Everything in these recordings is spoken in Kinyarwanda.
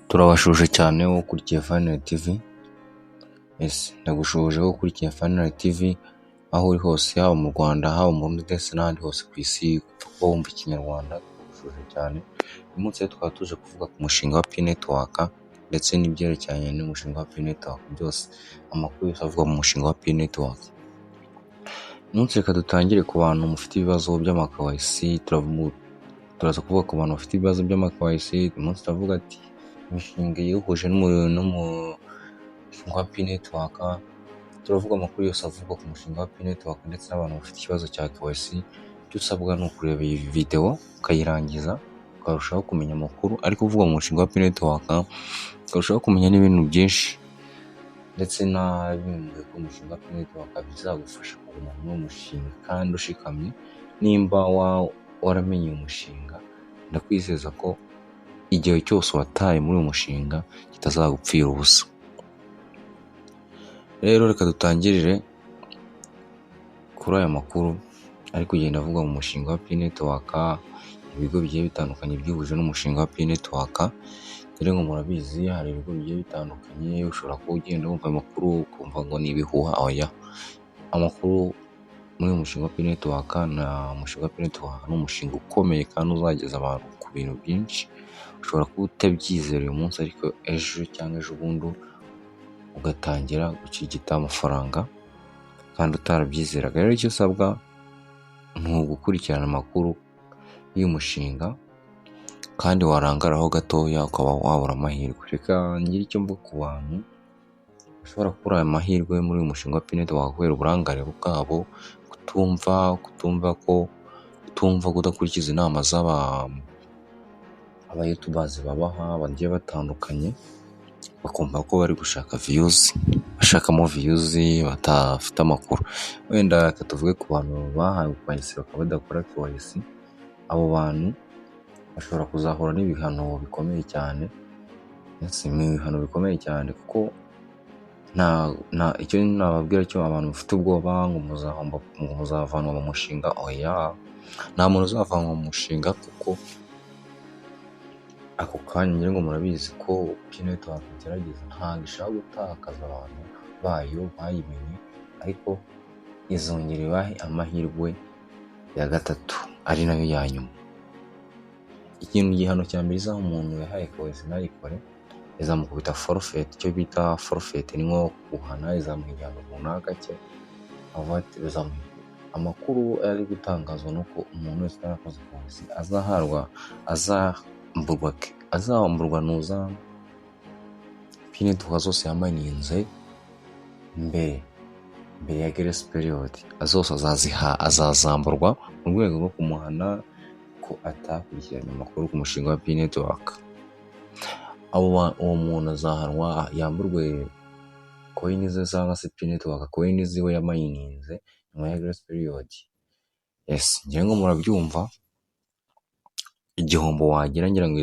Turabasuhuje cyane wowe ukurikiye Family TV, ese ndagusuhuje wowe ukurikiye Family TV aho uri hose, haba mu Rwanda, haba mu Burundi ndetse n'ahandi hose ku isi, upfa kuba wumva Ikinyarwanda, turagusuhuje cyane. Uyu munsi rero tukaba tuje kuvuga ku mushinga wa Pi Network ndetse n'ibyerekeranye n'umushinga wa Pi Network byose, amakuru yose avugwa mu mushinga wa Pi Network. Uyu munsi reka dutangire ku bantu mufite ibibazo by'ama KYC, turaza kuvuga ku bantu bafite ibibazo by'ama KYC. Uyu munsi turavuga ati imishinga yihuje n'umushinga wa Pi Network, turavuga amakuru yose avugwa ku mushinga wa Pi Network ndetse n'abantu bafite ikibazo cya KYC. Icyo usabwa ni ukureba iyi video ukayirangiza, ukarushaho kumenya amakuru ari kuvugwa mu mushinga wa Pi Network, ukarushaho kumenya n'ibintu byinshi ndetse na bimwe ku mushinga wa Pi Network bizagufasha kuguma muri uwo mushinga kandi ushikamye. Nimba waramenye uyu mushinga, ndakwizeza ko igihe cyose wataye muri uyu mushinga kitazagupfira ubusa. Rero reka dutangirire kuri aya makuru ari kugenda avugwa mu mushinga wa Pi Network, ibigo bigiye bitandukanye byihuje n'umushinga wa Pi Network. Rero ngo murabizi, hari ibigo bigiye bitandukanye, ushobora kuba ugenda wumva amakuru ukumva ngo ni ibihuha, oya. Amakuru muri uyu mushinga wa Pi Network, na umushinga wa Pi Network ni umushinga ukomeye kandi uzageza abantu ku bintu byinshi. Ushobora kuba utabyizera uyu munsi, ariko ejo cyangwa ejo bundi ugatangira gukirigita amafaranga kandi utarabyizeraga. Rero icyo usabwa ni ugukurikirana amakuru y'uyu mushinga, kandi warangaraho gatoya ukaba wabura amahirwe. Reka ngire icyo mvuga ku bantu bashobora kubura aya mahirwe muri uyu mushinga wa Pi Network kubera uburangare bwabo, kutumva ko kutumva, kudakurikiza inama z'aba aba youtubers babaha bagiye batandukanye, bakumva ko bari gushaka views, bashakamo views badafite amakuru. Wenda reka tuvuge ku bantu bahawe KYC bakaba badakora KYC, abo bantu bashobora kuzahura n'ibihano bikomeye cyane, ni ibihano bikomeye cyane, kuko nta icyo nababwira cyo, abantu bafite ubwoba ngo muzahomba, ngo muzavanwa mu mushinga, oya, nta muntu uzavanwa mu mushinga, kuko ako kanya ngira ngo murabizi ko Pi Network igerageza, ntabwo ishaka gutakaza abantu bayo bayimenye, ariko izongera ibahe amahirwe ya gatatu ari nayo ya nyuma. Ikintu, igihano cya mbere izaha umuntu yahaye KYC ntayikore, izamukubita forfeit. Icyo bita forfeit ni nko guhana, izamuha igihano runaka cye. Amakuru ari gutangazwa ni uko umuntu wese utarakoze KYC azaharwa, azamburwa, azamburwa nuza Pi Network zose yamaninze mbere ya grace period, zose azaziha, azazamburwa mu rwego rwo kumuhana ko atakurikiranye amakuru ku mushinga wa Pi Network. Uwo muntu azahanwa, yamburwe coin ze cyangwa se Pi Network coin ziwe yamayininze nyuma ya grace period. Yes, ngira ngo murabyumva igihombo wagira. Ngira ngo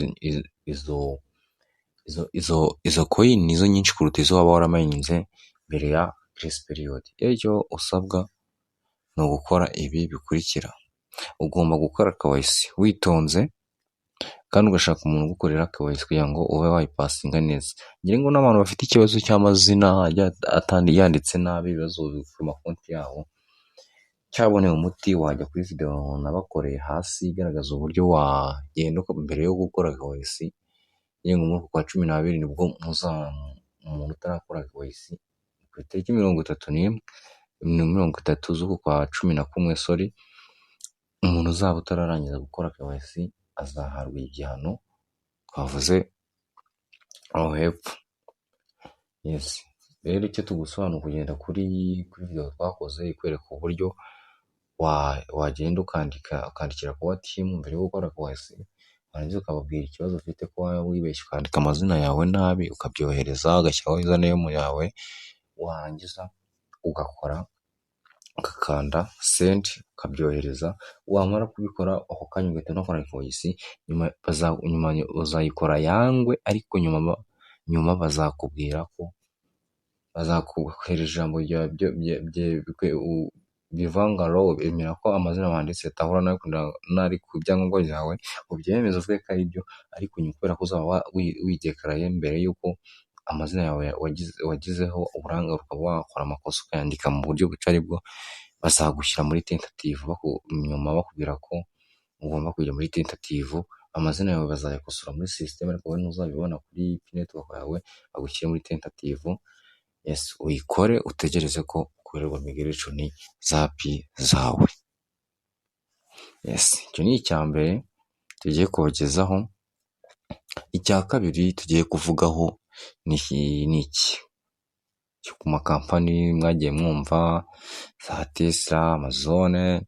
izo coin nizo nyinshi kuruta izo waba waramayininze mbere ya grace period. Rero icyo usabwa ni ugukora ibi bikurikira: ugomba gukora KYC witonze kandi ugashaka umuntu ugukorera KYC kugira ngo ube wayipasinga neza. Ngira ngo n'abantu bafite ikibazo cy'amazina yanditse nabi, ibibazo ku makonti yabo cyabonewe umuti, wajya kuri video nabakoreye hasi igaragaza uburyo wagenda mbere yo gukora KYC. Yewe, muri uku kwa 12 nibwo umuntu utarakora KYC, ku itariki 31, 30 z'uku kwa 11, sorry, umuntu uzaba utararangiza gukora KYC azahabwa igihano twavuze aho hepfo. Yes, rero icyo tugusaba ni ukugenda kuri video twakoze ikwereka uburyo wagenda ukandika, ukandikira core team mbere yo gukora KYC, warangiza ukababwira ikibazo ufite, ko waba wibeshye ukandika amazina yawe nabi, ukabyohereza, ugashyiraho username yawe, warangiza ugakora, ugakanda send, ukabyohereza. Wamara kubikora, ako kanya ugahita unakora KYC. Nyuma uzayikora yangwe, ariko nyuma bazakubwira ko bazakohereza ijambo. Bivuga ngo allow, emera ko amazina wanditse atahura n'ari ku byangombwa byawe, ubyemeze uvuge ko ari byo, ariko nyuma kubera ko uzaba widekaraye mbere y'uko amazina yawe wagizeho uburangare ukaba wakora amakosa ukayandika mu buryo butari bwo, bazagushyira muri tentative nyuma bakubwira ko ugomba kujya muri tentative, amazina yawe bazayakosora muri system ariko wowe ntuzabibona kuri network yawe, bagushyire muri tentative. Yes, uyikore utegereze ko ukorerwa migration za Pi zawe. Yes, icyo ni icya mbere tugiye kubagezaho. Icya kabiri tugiye kuvugaho ni iki: ku makampani mwagiye mwumva za Tesla, Amazon,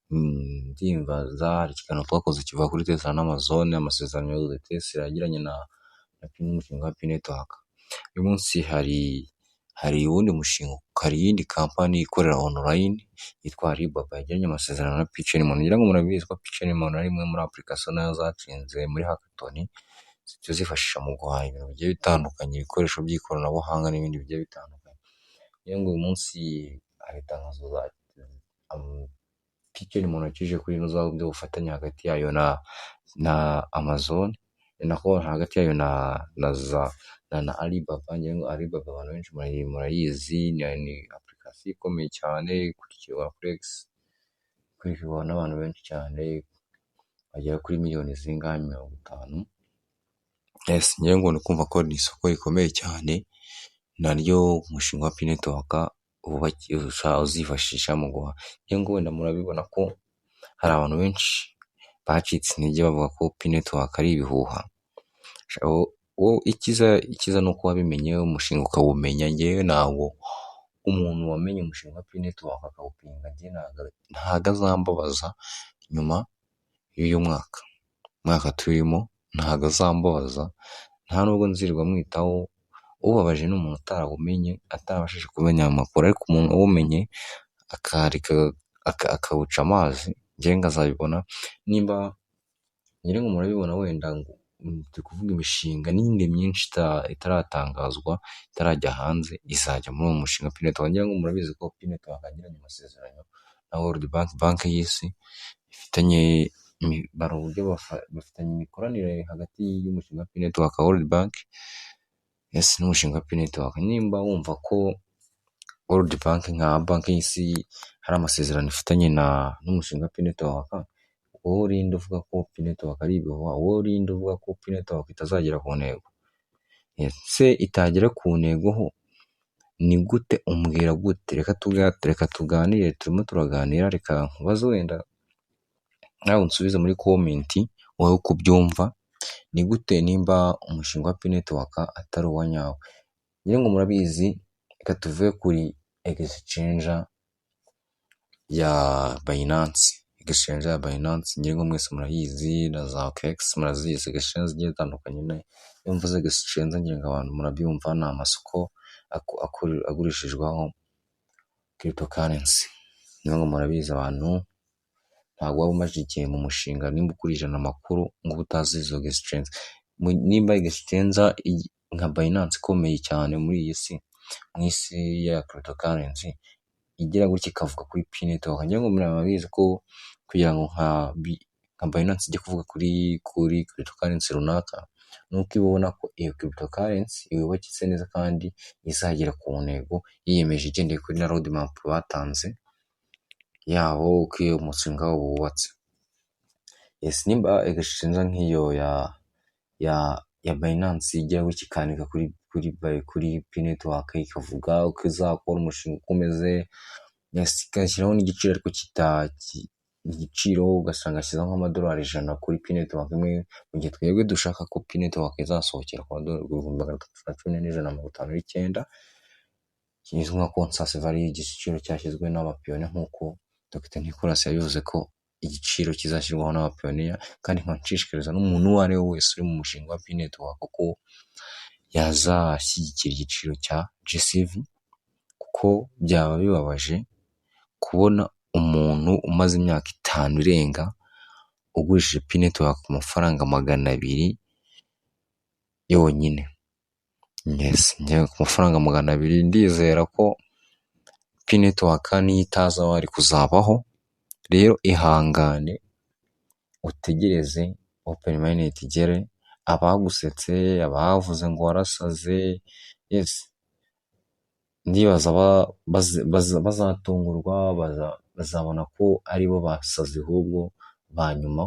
ndibaza hari ikiganiro twakoze kivuga kuri Tesla na Amazon, amasezerano Tesla yagiranye n'umushinga wa Pi Network. Uyu munsi hari uwundi mushinga, hari iyindi kampani ikorera online yitwa Alibaba yagiranye amasezerano na Pi Chain. Ngira ngo murabizi ko Pi Chain ari imwe muri application nayo zatsinze muri hackathon, tuzifashisha mu guhaha ibintu bigiye bitandukanye, ibikoresho by'ikoranabuhanga n'ibindi bigiye bitandukanye. Ngira ngo uyu munsi hari itangazo Pi Chain mu ntoki ije kuri ino by'ubufatanye hagati yayo na Amazon, nako hagati yayo na Alibaba. Ngira ngo Alibaba abantu benshi murayizi, ni application ikomeye cyane ikurikirwa kuri X, ikurikirwa n'abantu benshi cyane bagera kuri miliyoni zingahe, 50. Yes, ngira ngo ni kumva ko ni isoko rikomeye cyane naryo umushinga wa Pi Network uzifashisha mu guhaha. Ngira ngo wenda murabibona ko hari abantu benshi bacitse intege bavuga ko Pi Network ari ibihuha. Icyiza ni uko wabimenye umushinga ukawumenya, njyewe ntabwo umuntu wamenye umushinga wa Pi Network akawupinga njye ntabwo azambabaza nyuma y'uyu mwaka, umwaka turimo ntabwo azambabaza, nta nubwo nzirirwa mwitaho, ubabaje ni umuntu utarawumenye atarabashije kumenya aya makuru, ariko umuntu uwumenye akawuca amazi njyewe nkazabibona, nimba ngira ngo murabibona wenda turi kuvuga imishinga n'iyindi myinshi itaratangazwa itarajya hanze izajya muri uwo mushinga Pi Network. Ngira ngo murabizi ko Pi Network yagiranye amasezerano na World Bank, banki y'isi ifitanye uburyo bafitanye imikoranire hagati y'umushinga wa Pi Network, World Bank n'umushinga wa Pi Network. Nimba wumva ko World Bank nka banki y'isi hari amasezerano ifitanye n'umushinga wa Pi Network, wowe urinde uvuga ko Pi Network ari ibihuha? Wowe urinde uvuga ko Pi Network itazagera ku ntego? Ese itagera ku ntego ho ni gute? Umbwira gute? Reka tuganire, turimo turaganira, reka nkubaze wenda nawe unsubize muri comment wowe uko ubyumva. Ni gute nimba umushinga wa Pi Network atari uwa nyawo? Ngira ngo murabizi, reka tuve kuri exchange ya Binance, exchange ya Binance ngira ngo mwese murayizi, na za OKX murazizi, exchange zigiye zitandukanye. Iyo mvuze exchange ngira ngo abantu murabyumva, ni amasoko agurishirizwaho cryptocurrency. Ngira ngo murabizi abantu, ntabwo waba umaze igihe mu mushinga nimba ukurikirana amakuru ngo ube utazi izo exchange. Nimba exchange nka Binance ikomeye cyane muri iyi si, mu isi ya cryptocurrency, igira gutya ikavuga kuri Pi Network, ngira ngo murabizi ko kugira ngo nka Binance ijye kuvuga kuri cryptocurrency runaka, ni uko iba ibona ko iyo cryptocurrency yubakitse neza kandi izagera ku ntego yiyemeje igendeye kuri na road map batanze yabo uko iyo umushinga wabo wubatse. Yes, nimba exchange nk'iyo ya Binance ijya gutya ikandika kuri Pi Network, ikavuga uko izakora umushinga uko umeze, igashyiraho n'igiciro, ariko igiciro ugasanga ashyizeho nk'amadolari 100 kuri Pi Network imwe, mu gihe twebwe dushaka ko Pi Network izasohokera ku madolari 314,159, kizwi nka consensus value, igiciro cyashyizwe n'abapioneer nk'uko Dr Nicolas yabivuze ko igiciro kizashyirwaho n'abapioneer. Kandi nkaba nshishikariza n'umuntu uwo ari we wese uri mu mushinga wa Pi Network ko yazashyigikira igiciro cya GCV, kuko byaba bibabaje kubona umuntu umaze imyaka 5 irenga ugurishije Pi Network ku mafaranga 200 yonyine. Yes, ku mafaranga 200 ndizera ko Pi Network niyo itaza wari kuzabaho. Rero ihangane utegereze open mainnet igere, abagusetse, abavuze ngo warasaze, yes, ndibaza bazatungurwa, bazabona ko aribo basaze ahubwo ba nyuma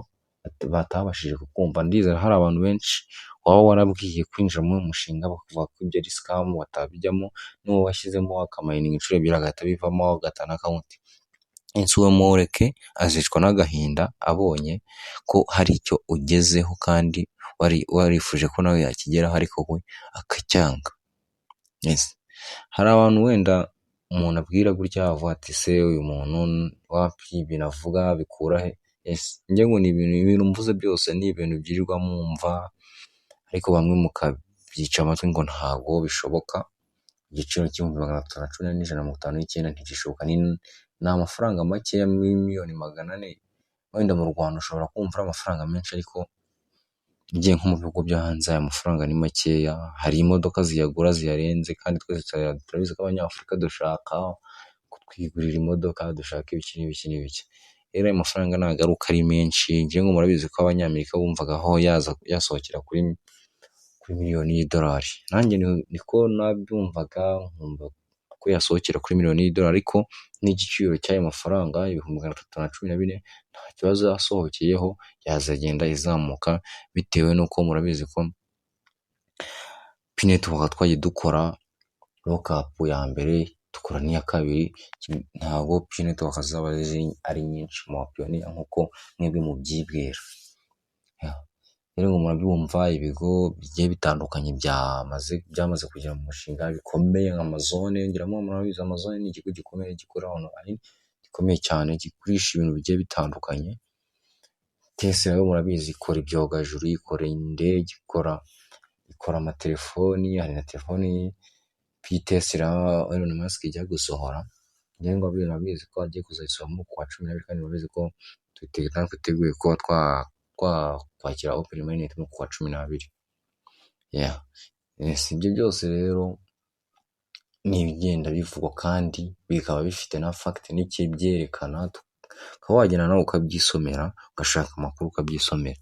batabashije kukumva. Ndizera hari abantu benshi waba warabwiye kwinjira muri uyu mushinga bakavuga ko ibyo ari scam batabijyamo, n'uwo washyizemo akamayininga inshuro ebyiri agahita abivamo agata na account. Ese uwo mureke azicwa n'agahinda abonye ko hari icyo ugezeho kandi wari warifuje ko nawe yakigeraho ariko we akacyanga. Yes. Hari abantu wenda umuntu abwira gutya avuga ati: "Se uyu muntu wapi, ibintu avuga bikura he?" Yes, njye ngo ni ibintu mvuze byose ni ibintu byirirwa mwumva, ariko bamwe mukabyica amatwi ngo ntabwo bishoboka. Igiciro c'314,159 ntigishoboka, ni amafaranga makeya muri miliyoni 400. Wenda mu Rwanda ushobora kumva ari amafaranga menshi, ariko ugiye nko mu bihugu byo hanze aya mafaranga ni makeya. Hari imodoka ziyagura ziyarenze, kandi twese turabizi ko Abanyafurika dushaka kwigurira imodoka, dushaka ibiki n'ibiki n'ibiki. Rero ayo mafaranga ntabwo ari uko ari menshi. Ngira ngo murabizi ko Abanyamerika bumvaga aho yaza yasohokera kuri miliyoni y'idolari, nanjye niko nabyumvaga, nkumva ko yasohokera kuri miliyoni y'idolari, ariko n'igiciro cy'ayo mafaranga 314,000 nta kibazo yasohokeyeho, yazagenda izamuka bitewe n'uko murabizi ko Pi Network twagiye dukora lockup ya mbere, dukora n'iya kabiri. Ntabwo Pi Network zaba ari nyinshi mu bapioneer nk'uko mwebwe mubyibwira. Rero murabyumva, ibigo bigiye bitandukanye byamaze kugera mu mushinga bikomeye nka Amazon. Ngira ngo murabizi, Amazon ni ikigo gikomeye gikorera online, gikomeye cyane, gigurisha ibintu bigiye bitandukanye. Tesla yo murabizi ikora ibyogajuru, ikora indege, ikora amatelefoni. Hari na telefoni Pi Tesla Elon Musk ijya gusohora. Ngira ngo murabizi ko agiye kuzayisohora mu kwa 12, kandi murabizi ko twiteguye kuba twakwakira open mainnet mu kwa 12. Ibyo byose rero ni ibigenda bivugwa kandi bikaba bifite na fact n'ikibyerekana, ukaba wagenda nawe ukabyisomera, ugashaka amakuru ukabyisomera.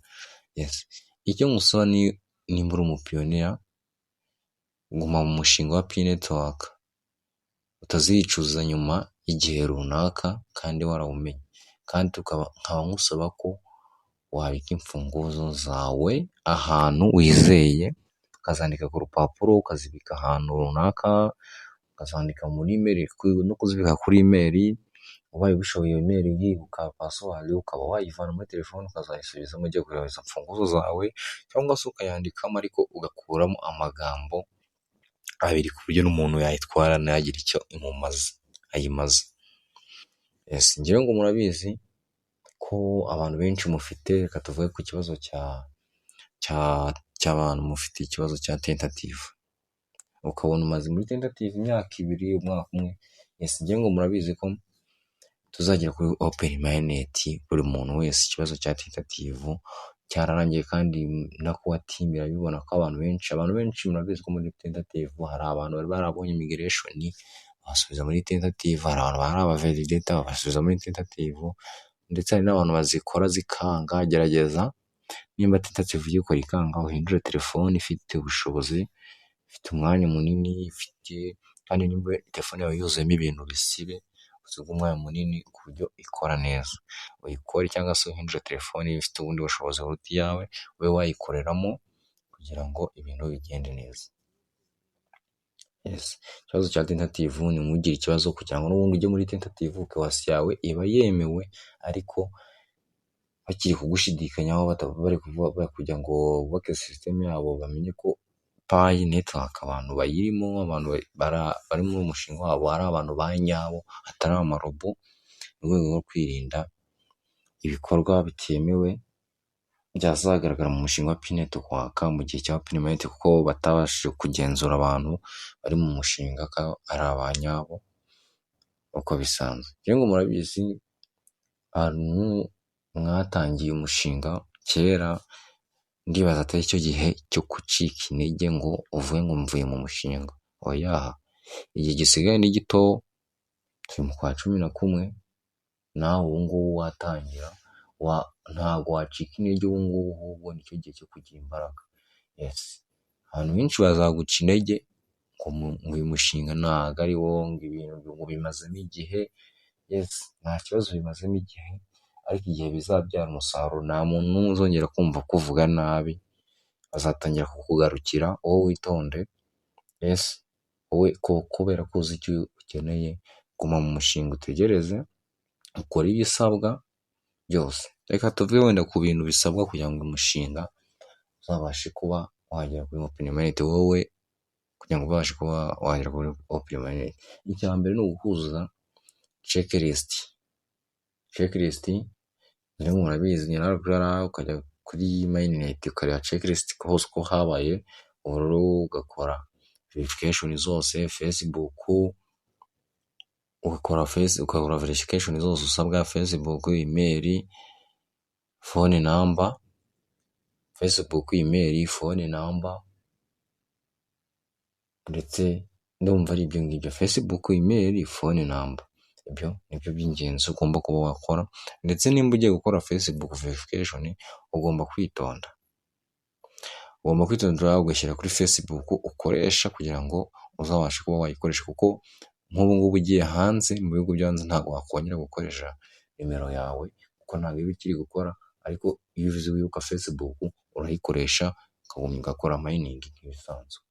Icyo nkusaba ni nimba uri umupioneer, guma mu mushinga wa Pi Network, utazicuza nyuma y'igihe runaka kandi warawumenye. Kandi nkaba nkusaba ko wabika imfunguzo zawe ahantu wizeye, ukazandika ku rupapuro, ukazibika ahantu runaka, ukazandika muri email, no kuzibika kuri email. Ubaye ubishoboye iyo email uyibuka password, ukaba wayivana muri telefone ukazayisubizamo ugiye kureba izo mfunguzo zawe, cyangwa se ukayandikamo ariko ugakuramo amagambo abiri ku buryo n'umuntu yayitwara ntagire icyo imumaza ayimaza. Ngira ngo murabizi ko abantu benshi mufite, reka tuvuge ku kibazo cy'abantu mufite ikibazo cya tentative, ukabona umaze muri tentative imyaka 2, umwaka umwe. Ngira ngo murabizi ko tuzagera kuri open mainnet, buri muntu wese ikibazo cya tentative cyararangiye, kandi na core team irabibona ko abantu benshi murabizi ko muri tentative hari abantu bari barabonye migration babasubiza muri tentative, hari abantu bari abavalidator babasubiza muri tentative, ndetse hari n'abantu bazikora zikanga. Gerageza nimba tentative ugikora ikanga, uhindure telefone ifite ubushobozi, ifite umwanya munini, ifite kandi nimba telefone yawe yuzuyemo ibintu bisibe, usige umwanya munini ku buryo ikora neza, uyikore cyangwa se uhindure telefone ifite ubundi bushobozi buruta iyawe, ube wayikoreramo kugira ngo ibintu bigende neza. Ikibazo cya tentative, ntimugire ikibazo kugira ngo n'ubundi ujye muri tentative, KYC yawe iba yemewe, ariko bakiri kugushidikanyaho, bari kugira ngo bubake system yabo, bamenye ko Pi Network abantu bayirimo, abantu bari muri uwo mushinga wabo ari abantu ba nyabo, atari amarobo, mu rwego rwo kwirinda ibikorwa bitemewe byazagaragara mu mushinga wa Pi Network mu gihe cya open mainnet, kuko batabashije kugenzura abantu bari mu mushinga ko ari abanyabo uko bisanzwe. Ngira ngo murabizi, abantu mwatangiye umushinga kera, ndibaza atari cyo gihe cyo gucika intege ngo uvuge ngo mvuye mu mushinga, oya, igihe gisigaye ni gito. Turi mu kwa 11, nawe ubu ngubu watangira, ntabwo wacika intege ubu ngubu, ahubwo nicyo gihe cyo kugira imbaraga. Yes, abantu benshi bazaguca intege ngo uyu mushinga ntabwo ari wo, ngo ibintu ngo bimazemo igihe. Yes, nta kibazo bimazemo igihe, ariko igihe bizabyara umusaruro nta muntu n'umwe uzongera kumva kuvuga nabi, bazatangira kukugarukira. Wowe witonde. Yes, wowe kubera ko uzi icyo ukeneye, guma mu mushinga utegereze, ukore ibisabwa byose. Reka tuve wenda ku bintu bisabwa kugira ngo umushinga uzabashe kuba wagera kuri open mainnet. Wowe kugira ngo ubashe kuba wagera kuri open mainnet, icya mbere ni uguhuza checklist. Checklist rero murabizi, ukajya kuri mainnet ukareba checklist hose uko habaye ubururu, ugakora verification zose, Facebook ugakora face, ukabura verification zose usabwa: Facebook, email, phone number, Facebook, email, phone number, ndetse ndumva ari ibyo ngibyo: Facebook, email, phone number. Ibyo nibyo by'ingenzi ugomba kuba wakora. Ndetse nimba ugiye gukora Facebook verification, ugomba kwitonda, ugomba kwitonda ugashyira kuri Facebook ukoresha kugira ngo uzabashe kuba wayikoresha, kuko nk'ubu ngubu ugiye hanze, mu bihugu byo hanze, ntabwo wakongera gukoresha nimero yawe kuko ntabwo iba ikiri gukora. Ariko iyo uzi wibuka Facebook, urayikoresha ukagumya ugakora mining nk'ibisanzwe.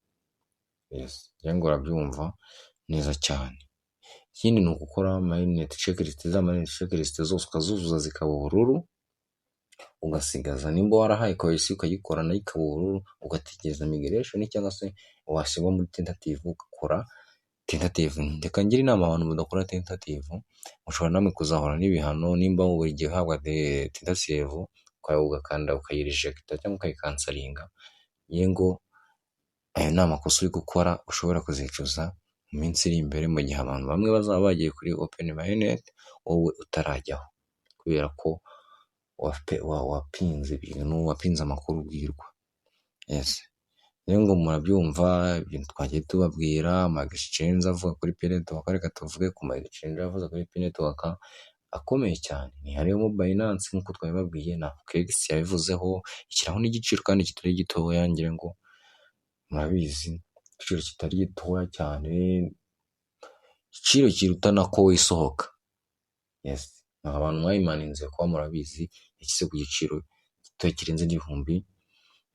Yes, ngira ngo urabyumva neza cyane. Ikindi ni ugukora mainnet checklist, za mainnet checklist zose ukazuzuza zikaba ubururu, ugasigaza nimba warahaye KYC ukayikora nayo ikaba ubururu, ugategereza migration, cyangwa se washyirwa muri tentative ugakora tentative. Reka ngire inama abantu mudakora tentative: mushobora namwe kuzahura n'ibihano. Nimba buri gihe uhabwa tentative ugakanda ukayirejecta cyangwa ukayicancelinga, ngo ayo ni amakosa uri gukora ushobora kuzicuza mu minsi iri imbere, mu gihe abantu bamwe bazaba bagiye kuri open mainnet wowe utarajyaho, kubera ko wapinze ibintu, wapinze amakuru ubwirwa. Yes, rero ngo murabyumva ibintu twagiye tubabwira, ama exchange avuga kuri Pi Network. Reka tuvuge ku ma exchange avuze kuri Pi Network akomeye cyane. Ni harimo Binance nk'uko twabibabwiye, na OKX yabivuzeho, ishyiraho n'igiciro kandi kitari gitoya. Ngira ngo murabizi, igiciro kitari gitoya cyane, igiciro kiruta na ko isohoka. Yes, abantu mwayimininze kuba murabizi, yashyize ku giciro gitoya kirenze n'2000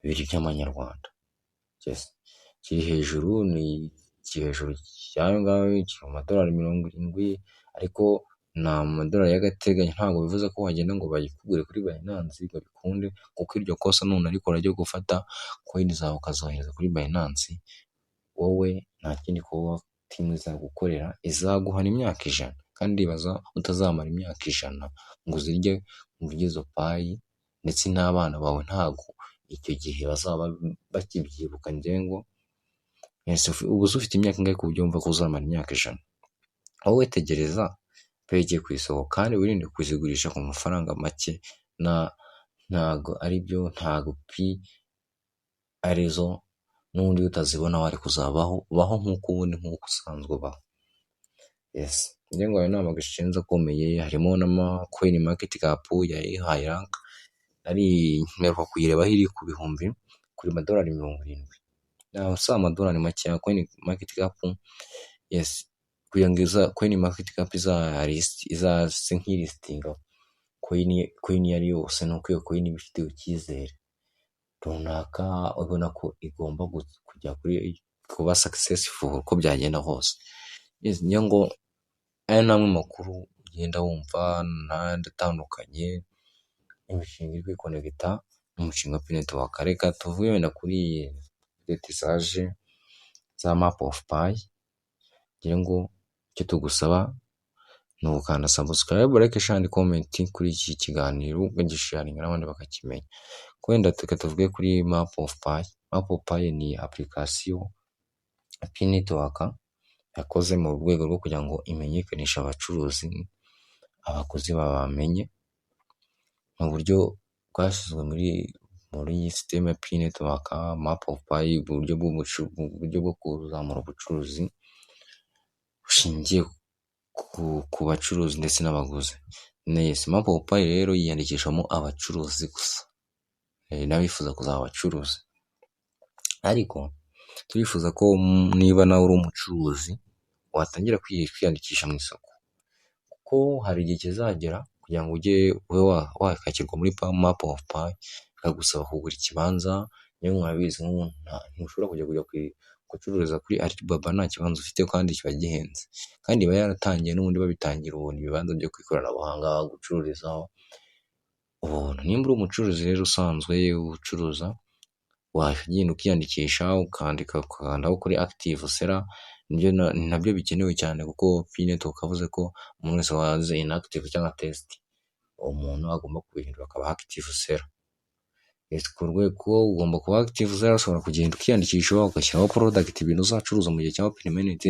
by'amanyarwanda. Yes, kiri hejuru, ni kiri hejuru y'ayo ngayo, kiri mu madolari 70, ariko ni amadolari y'agateganyo. Ntabwo bivuze ko wagenda ngo bayikugure kuri Binance ngo bikunde, kuko iryo kosa nunarikora ryo gufata coin zawe ukazohereza kuri Binance, wowe nta kindi kuba team izagukorera, izaguhana imyaka 100. Kandi ndibaza utazamara imyaka 100 ngo uzirye, ngo urye izo Pi, ndetse n'abana bawe ntabwo icyo gihe bazaba bakibyibuka. Ngira ngo ubu se ufite imyaka ingahe ku buryo wumva ko uzamara imyaka 100? Wowe tegereza Pi ijye ku isoko, kandi wirinde kuzigurisha ku mafaranga make. Ntago aribyo, ntago Pi arizo n'ubundi iyo utazibona wari kuzabaho. Baho nk'uko ubundi, nk'uko usanzwe ubaho. Yes, ngira ngo ayo ni ama exchange akomeye. Harimo n'ama CoinMarketCap yayihaye rank, nari mperuka kuyirebaho iri ku bihumbi kuri madolari 70, si amadolari make ya CoinMarketCap. Yes, kugira ngo iza CoinMarketCap izaze nk'ilistinga coin iyo ari yose, ni uko iyo coin iba ifitiwe icyizere runaka, ubona ko igomba kujya kuri kuba successful uko byagenda kose. Ngira ngo aya ni amwe mu makuru ugenda wumva n'andi atandukanye, imishinga iri kwiconnecta n'umushinga wa Pi Network. Reka tuvuge wenda kuri update zaje za Map of Pi. Ngira ngo icyo tugusaba ni ugukanda subscribe, like, share and comment kuri iki kiganiro, ukagisharinga n'abandi bakakimenya. Wenda reka tuvuge kuri Map of Pi. Map of Pi ni application ya Pi Network yakoze mu rwego rwo kugira ngo imenyekanishe abacuruzi, abaguzi babamenye, mu buryo bwashyizwe muri system ya Pi Network. Map of Pi, uburyo bwo kuzamura ubucuruzi bushingiye Ku bacuruzi ndetse n'abaguzi. Map of Pi rero yiyandikishamo abacuruzi gusa n'abifuza kuzaba abacuruzi, ariko turifuza ko niba nawe uri umucuruzi watangira kwiyandikisha mu isoko, kuko hari igihe kizagera kugira ngo ujye ube wakakirwa muri Map of Pi bikagusaba kugura ikibanza. Niyo murabizi, ntushobora kujya gucururiza kuri Alibaba nta kibanza ufite, kandi kiba gihenze, kandi iba yaratangiye n'ubundi babitangira ubuntu, ibibanza byo ku ikoranabuhanga gucururizaho ubuntu. Nimba uri umucuruzi rero usanzwe ucuruza, wagenda ukiyandikisha, ukandika, ugakandaho kuri active seller. Nabyo bikenewe cyane, kuko Pi Network yavuze ko umuntu wese waze inactive cyangwa test, uwo muntu agomba kubihindura akaba active seller. Ku rwego ugomba kuba active seller, ushobora kugenda ukiyandikisha, ugashyiraho product, ibintu uzacuruza mu gihe cya open mainnet.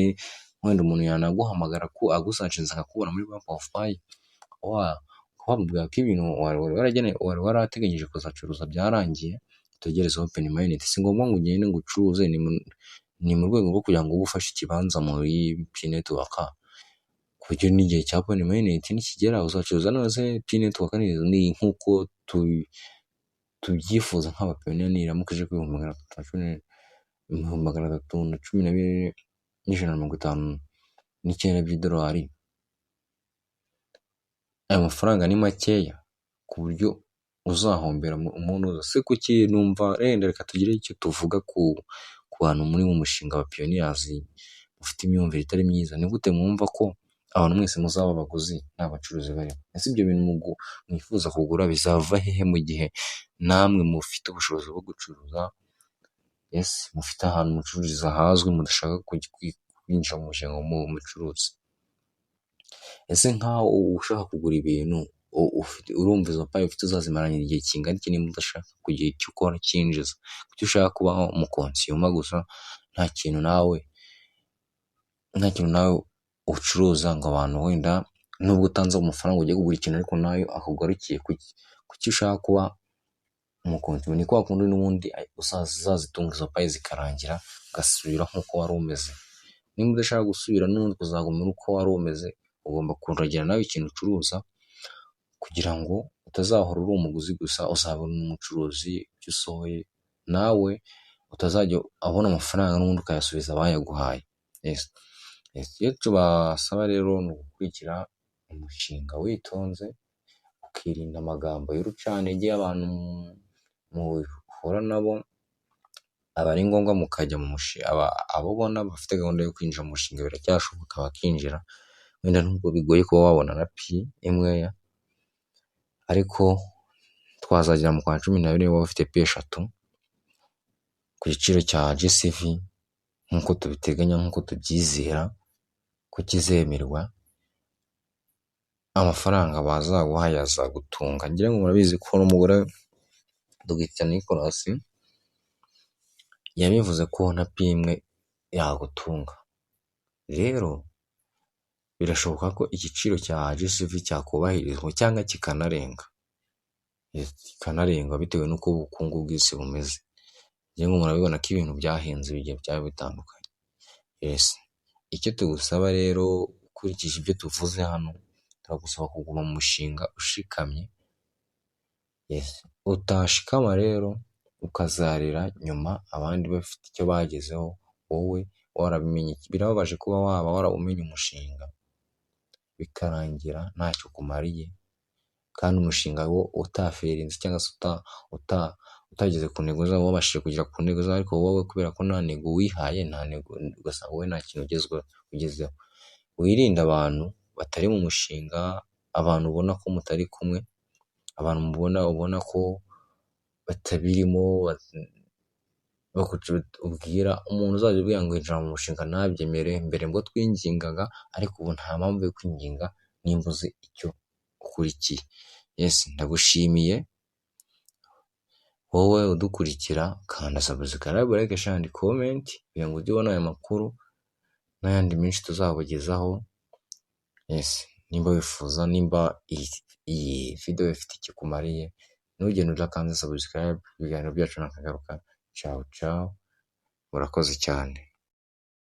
Wenda umuntu yanaguhamagara ko agusearchinze akakubona muri Map of Pi, wamubwira ko ibintu wari warateganyije kuzacuruza byarangiye, utegereze open mainnet. Si ngombwa ngo ugende ngo ucuruze, ni mu rwego rwo kugira ngo ube ufashe ikibanza muri Pi Network, ku buryo n'igihe cya open mainnet nikigera uzacuruza. None Pi Network ni nk'uko tubyifuza nk'abapioneer, niramuka ije ku 314,159 by'idolari, ayo mafaranga ni makeya ku buryo uzahombera umuntu se? Kuki numva wenda reka tugire icyo tuvuga ku bantu muri mu mushinga wa pioneers mufite imyumvire itari myiza. Ni gute mwumva ko abantu mwese muzaba abaguzi nta bacuruzi barimo? Ese ibyo bintu mwifuza kugura bizava hehe mu gihe namwe mufite ubushobozi bwo gucuruza? Ese mufite ahantu mucururiza hazwi, mudashaka kwinjira mu mushinga mucuruzi? Ese nkaho ushaka kugura ibintu, urumva izo Pi ufite uzazimarana igihe kingana iki nimba udashaka kugira icyo ukora cyinjiza? Kuki ushaka kubaho umuconsumer gusa, nta kintu nawe ucuruza, ngo abantu wenda nubwo utanze amafaranga ugiye kugura ikintu ariko nayo akugarukiye? Kuki ushaka kuba umuconsumer? Ni kwa kundi n'ubundi uzazitunga izo Pi zikarangira, ugasubira nk'uko wari umeze. Nimba udashaka gusubira n'ubundi kuzaguma uko wari umeze, ugomba kuragira nawe ikintu ucuruza kugira ngo utazahora uri umuguzi gusa, uzaba n'umucuruzi. Ibyo usohoye nawe utazajya abona amafaranga n'ubundi ukayasubiza abayaguhaye. Icyo tubasaba rero ni ugukurikira umushinga witonze, ukirinda amagambo y'urucantege y'abantu muhura nabo. Aba ari ngombwa mukajya mu mushinga. Abo ubona bafite gahunda yo kwinjira mu mushinga, biracyashoboka bakinjira. Wenda nubwo bigoye kuba wabona na Pi imwe, ariko twazagera mu kwa 12 waba ufite Pi 3 ku giciro cya GCV nk'uko tubiteganya, nk'uko tubyizera ko kizemerwa. Amafaranga bazaguha yazagutunga. Ngira ngo murabizi ko n'umugore Dogiteri Nicolas yabivuze ko na Pi imwe yagutunga. Rero birashoboka ko igiciro cya GCV cyakubahirizwa cyangwa kikanarenga bitewe n'uko ubukungu bw'isi bumeze. Ngira ngo murabibona ko ibintu byahenze bigiye byaba bitandukanye. Icyo tugusaba rero ukurikije ibyo tuvuze hano, turagusaba kuguma mu mushinga ushikamye. Utashikama rero ukazarira nyuma abandi bafite icyo bagezeho, wowe warabimenye. Birababaje kuba waba warawumenye umushinga bikarangira ntacyo ukumariye, kandi umushinga wo utafailinze cyangwa se utageze ku ntego zawo, wabashije kugera ku ntego zawo, ariko wowe kubera ko nta ntego wihaye, nta ntego, ugasanga wowe nta kintu ugezeho. Wirinde abantu batari mu mushinga, abantu ubona ko mutari kumwe, abantu mubona ubona ko batabirimo. Ubwira umuntu uzajya ubwira ngo injira mu mushinga ntabyemere. Mbere ngo twingingaga, ariko ubu nta mpamvu yo kwinginga nimba uzi icyo ukurikiye. Yes, ndagushimiye wowe udukurikira. Kanda subscribe, like, share and comment kugira ngo ujye ubona aya makuru n'ayandi menshi tuzabagezaho. Yes, nimba wifuza, nimba iyi video ifite icyo ikumariye, ntugende udakanze subscribe. Ibiganiro byacu nakagaruka. Ciao ciao, murakoze cyane.